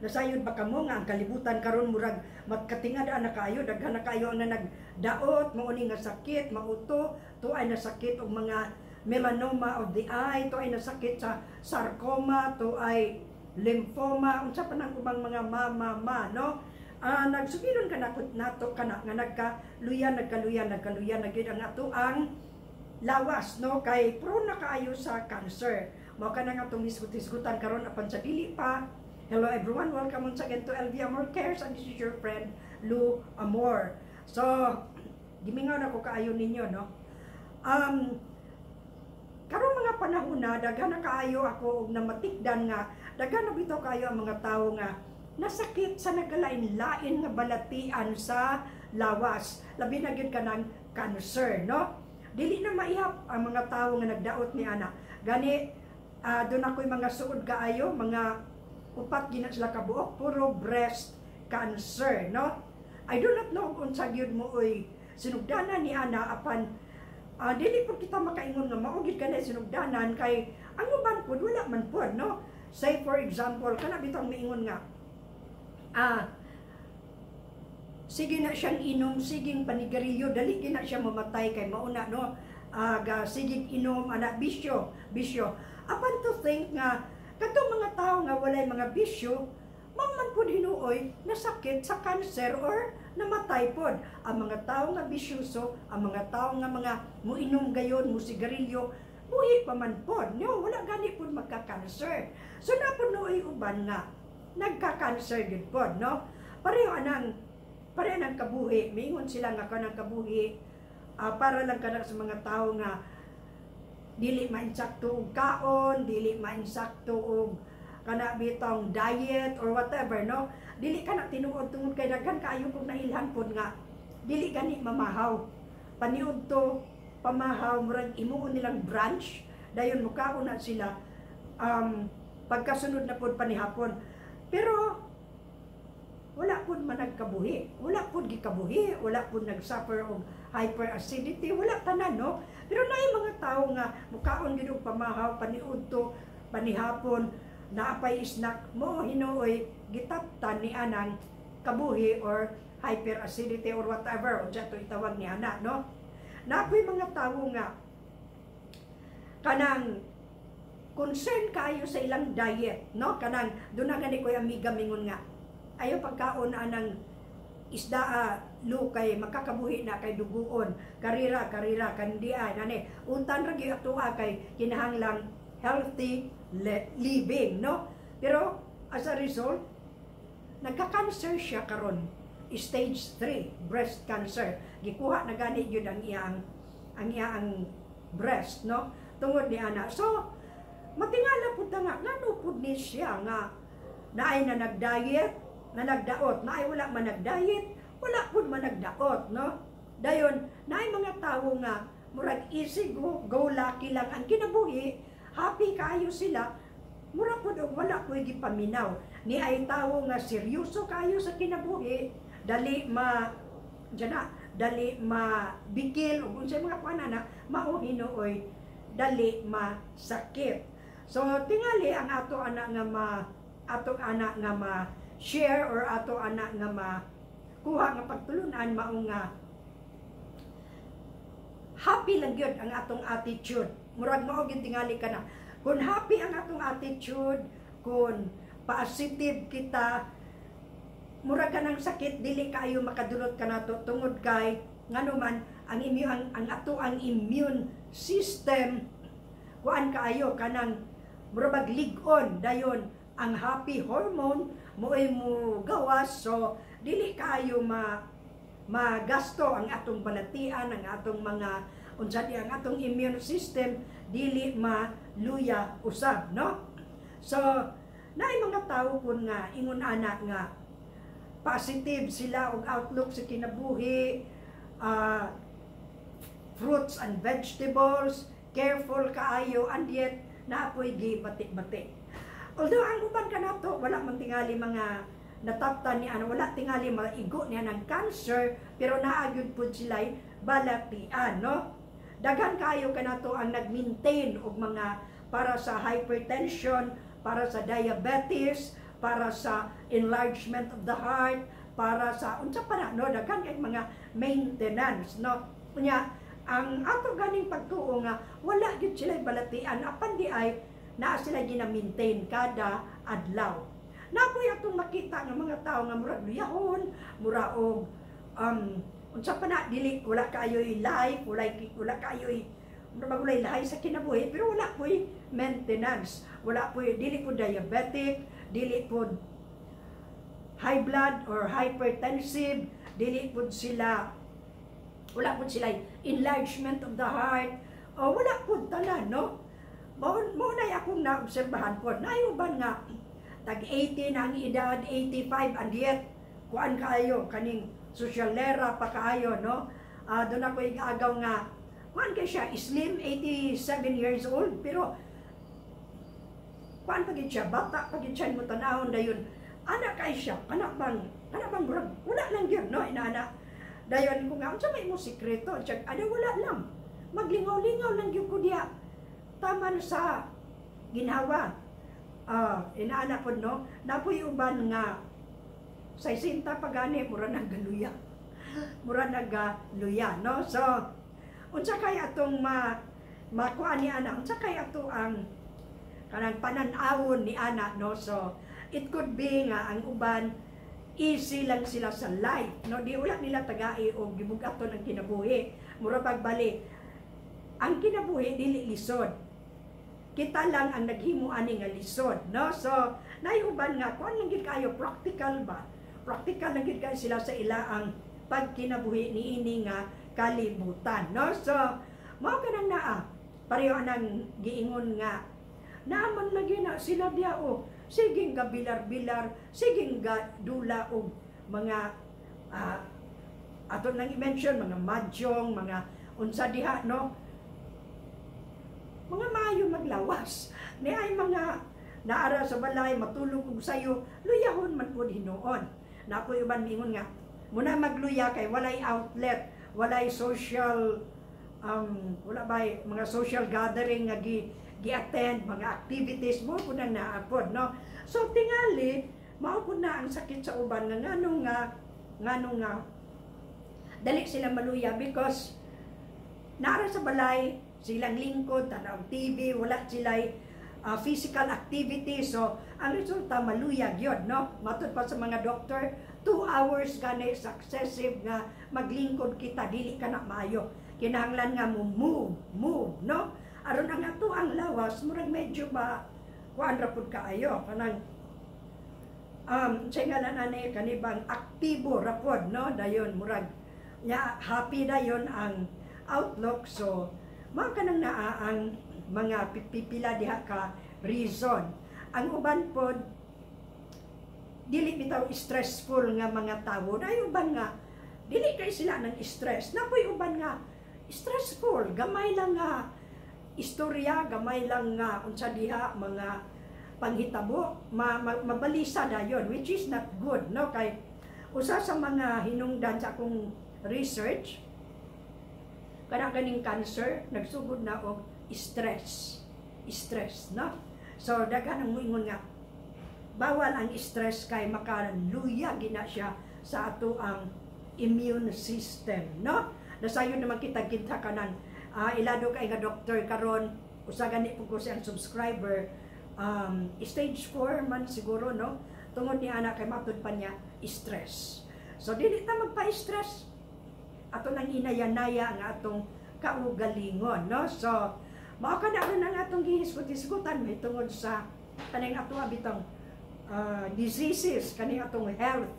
Nasayod ba kamo nga ang kalibutan karon murag magkatingad na kaayo, daghan na kaayo ang nagdaot, mao ni nga sakit, mauto, to ay nasakit og mga melanoma of the eye, to ay nasakit sa sarcoma, to ay lymphoma, unsa pa nang ubang mga ma ma ma, no? Nagsugilon ka nato kana nga nagkaluya, nagkaluya, nagkaluya na gyud ang ato ang lawas, no, kay prone na kaayo sa cancer. Mao kana nga atong hisgot-hisgutan karon. Apan sa dili pa, hello everyone, welcome once again to LV Amor Cares and this is your friend Lou Amor. So gimingaw na ko kaayo ninyo, no? Karong mga panahon na, daghan na kaayo ako og namatikdan nga daghan na bitaw kaayo ang mga tawo nga nasakit sa nagkalain-lain nga balatian sa lawas, labi na gyud kanang cancer, no? Dili na maihap ang mga tawo nga nagdaot ni ana. Gani doon ako'y mga suod kaayo, mga upat gina sila kabuok, puro breast cancer, no? I do not know kung unsa gyud mo oy sinugdanan ni ana, apan dili po kita makaingon nga mao gyud kana sinugdanan, kay ang uban pud wala man pud, no? Say for example, kana bitong miingon nga sige na siyang inom, siging panigarilyo, dali gina siya mamatay kay mauna, no? Ga sige inom ana, bisyo, bisyo. Apan to think nga kadtong mga tao nga walay mga bisyo, mao man pud hinuoy nasakit sa cancer or namatay pod. Ang mga tao nga bisyoso, ang mga tao nga mga muinom gayon, musigarilyo, buhi pa man pod, no? Wala gani pod magka-cancer. So naa pod nooy uban nga nagka-cancer gyud pod, no? Pareho anang kabuhi, miingon sila nga kanang kabuhi para lang kana sa mga tao nga dili mainsakto og kaon, dili mainsakto og kana bitong diet or whatever, no? Dili kana tinuod tungod kay daghan kaayo kog nailhan pod nga dili gani mamahaw. Paniudto pamahaw, murag imuon nilang brunch, dayon mukaon na sila pagkasunod na pod panihapon. Pero wala pud man nagkabuhi, wala pud gikabuhi, wala pud nag-suffer og hyperacidity, wala tanan, no? Pero naay mga tawo nga mukaon gid og pamahaw paniudto, panihapon, naapay snack mo, hinuoy gitaptan ni anang kabuhi or hyperacidity or whatever unsa to itawag ni ana, no? Naapoy mga tawo nga kanang concern kaayo sa ilang diet, no? Kanang doon na gani ko'y amiga mingon nga ayaw pagkaon anang isda, lu, kay makakabuhi na kay duguon, karira karira kandia nani untan ra gyud atoa kay kinahanglang healthy living, no? Pero as a result, nagka-cancer siya karon, stage 3 breast cancer. Gikuha na gani gyud ang iyang breast, no, tungod ni ana. So matingala pud ta nga ngano pud ni siya nga naay na nag-diet na nagdaot, naay wala man nag-diet, wala pud man nagdaot, no? Dayon naay mga tawo nga murag easy go lucky lang ang kinabuhi, happy kaayo sila, mura pud og wala ko'y gipaminaw. Ni ay tawo nga seryoso kaayo sa kinabuhi, dali ma dyan, dali mabikil ug unsay mga kuan na, mao hinuoy dali masakit. So tingali ang ato ana nga ma share or ato ana nga ma kuha nga pagtulunan, mao nga happy lang gyud ang atong attitude. Murag mao gyud tingali kana. Kung happy ang atong attitude, kung positive kita, murag kanang sakit dili kaayo makadulot kanato tungod kay ngano man ang immune ang ato ang immune system kuan kaayo, kanang murag lig-on. Dayon ang happy hormone mo'y mo gawas, so dili kaayo ma magasto ang atong balatian, ang atong mga unsa di, ang atong immune system dili maluya usab, no? So naay mga tawo kun nga ingon ana nga positive sila og outlook sa kinabuhi, fruits and vegetables, careful kaayo, and yet naapoy gibati-bati. Although ang uban kanato wala man tingali mga nataptan ni ano, wala tingali maigo niya ng cancer, pero naa gyud pud sila'y balatian, no? Daghan kaayo kanato ang nag-maintain og mga para sa hypertension, para sa diabetes. para sa enlargement of the heart, para sa unsa pa na, no? Daghan kay mga maintenance, no? Unya ang ato ganing pagtuo nga wala gyud sila balatian, apan di ay naa sila gina-maintain kada adlaw. Napoy atong makita nga mga tao nga murag luyahon, mura og unsa pa na, dili, wala kaayoy life, wala kaayoy, mura walay lahi sa kinabuhi, pero wala po'y maintenance, wala po'y, dili po diabetic, dili po high blood or hypertensive, dili po sila, wala po sila enlargement of the heart, o wala po tanan, no? Mao na akong naobserbahan po. Naay uban nga tag 80 na ang edad, 85, and yet kuan kaayo, kaning sosyalera pa kaayo, no? Doon ako igaagaw nga kuan kay siya, slim, 87 years old, pero kuan pa gid siya, bata pa gid siya mo tanawon. Dayon ana kay siya, kana bang murag wala lang gyud, no? Inaana dayon ko nga, "Unsa may mo sikreto?" Siya, "Ada, wala lang, maglingaw-lingaw lang gyud ko diya taman sa ginhawa." Inaana po, no? Napoy uban nga 60 pa gani, mura nagaluya, mura nagaluya, no? So unsa kay atong makuha ni ana? Unsa kay ato ang kanang panan-awon ni ana, no? So it could be nga ang uban, easy lang sila sa life, no? Di wala nila tagai og gibugaton ang kinabuhi. Mura pagbali ang kinabuhi, dili lisod, kita lang ang naghimo ani nga lisod, no? So naay uban nga kuan lang gid kayo, practical ba, practical lang gid kayo sila sa ila ang pagkinabuhi niini nga kalibutan, no? So mao kanang naa pareho anang giingon nga naaman lagi na sila diya o sige ga bilar-bilar, sige ga dula og mga ato nang i-mention, mga mahjong, mga unsa diha, no? Mga maayo maglawas ni ay mga naara sa balay, matulog og sayo, luyahon man pud hinuon. Napoy uban mingon nga muna magluya kay walay outlet, walay social, wala bay mga social gathering nga gi gi-attend, mga activities mo pud nang naapod, no? So tingali mao pud na ang sakit sa uban nga ngano nga dali sila maluya, because naara sa balay, silang lingkod, tanaw TV, wala sila physical activity. So ang resulta, maluya gyud, no? Matud pa sa mga doktor, 2 hours gani successive nga maglingkod kita, dili ka na maayo. Kinahanglan nga mo move, move, no? Aron ang ato ang lawas murag medyo ba kuan ra pud kaayo, kanang sa nga ani kani bang aktibo ra pod, no? Dayon murag nya happy dayon ang outlook. So mao kanang naa ang mga pipila diha ka reason. Ang uban pod, dili bitaw stressful nga mga tawo. Ay uban nga dili kay sila ng stress. Napoy uban nga stressful, gamay lang nga istorya, gamay lang nga unsa diha, mga panghitabo, mabalisa dayon, which is not good, no? Kay usa sa mga hinungdan sa akong research, kana ganing cancer nagsugod na og stress, stress, no? So daghan ang moingon nga bawal ang stress kay makaluya gina siya sa ato ang immune system, no? Nasayon naman kita kita kanang ilado kay nga doktor karon, usa gani po ko siyang subscriber, stage 4 man siguro, no? Tungod ni ana kay matud pa niya stress. So dili ta magpa-stress, ato nang inayanaya ang atong kaugalingon, no? So mao ka na ron ang atong gihisgot-hisgotan may tungod sa kaning ato bitong diseases, kaning atong health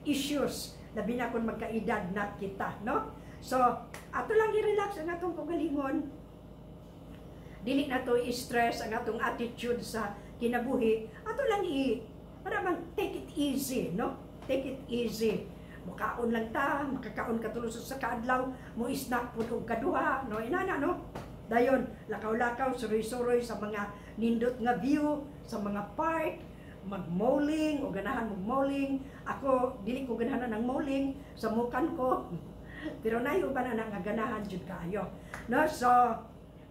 issues, labi na kung magkaedad na kita, no? So ato lang i-relax ang atong kaugalingon, dili na to i-stress ang atong attitude sa kinabuhi. Ato lang i para bang take it easy, no? Take it easy, mukaon lang ta, makakaon ka tulo sa kaadlaw, mo snack pud og kaduha, no? Inana, no? Dayon lakaw-lakaw, suroy-suroy sa mga nindot nga view sa mga park, mag-malling o ganahan mag-malling. Ako, dili ko ganahan ng malling sa mukan ko, pero nayo ba na nga ganahan jud kaayo, no? So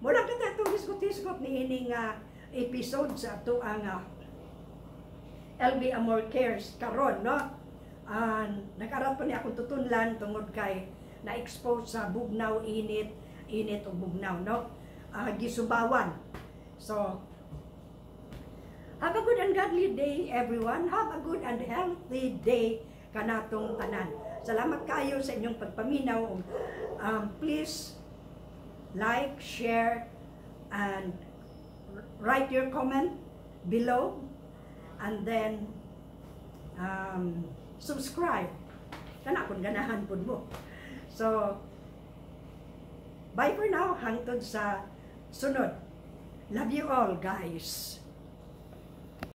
mula kita itong hisgot-hisgot ni ining episode sa ato ang LB Amor Cares karon, no? Nag-aral pa ni akong tutunlan tungod kay na-expose sa bugnaw, init, init o bugnaw, no? Gisubawan. So, have a good and godly day, everyone. Have a good and healthy day kanatong tanan. Salamat kayo sa inyong pagpaminaw. Please like, share, and write your comment below. And then, subscribe. Kana kung ganahan pud mo. So, bye for now. Hangtod sa sunod. Love you all, guys.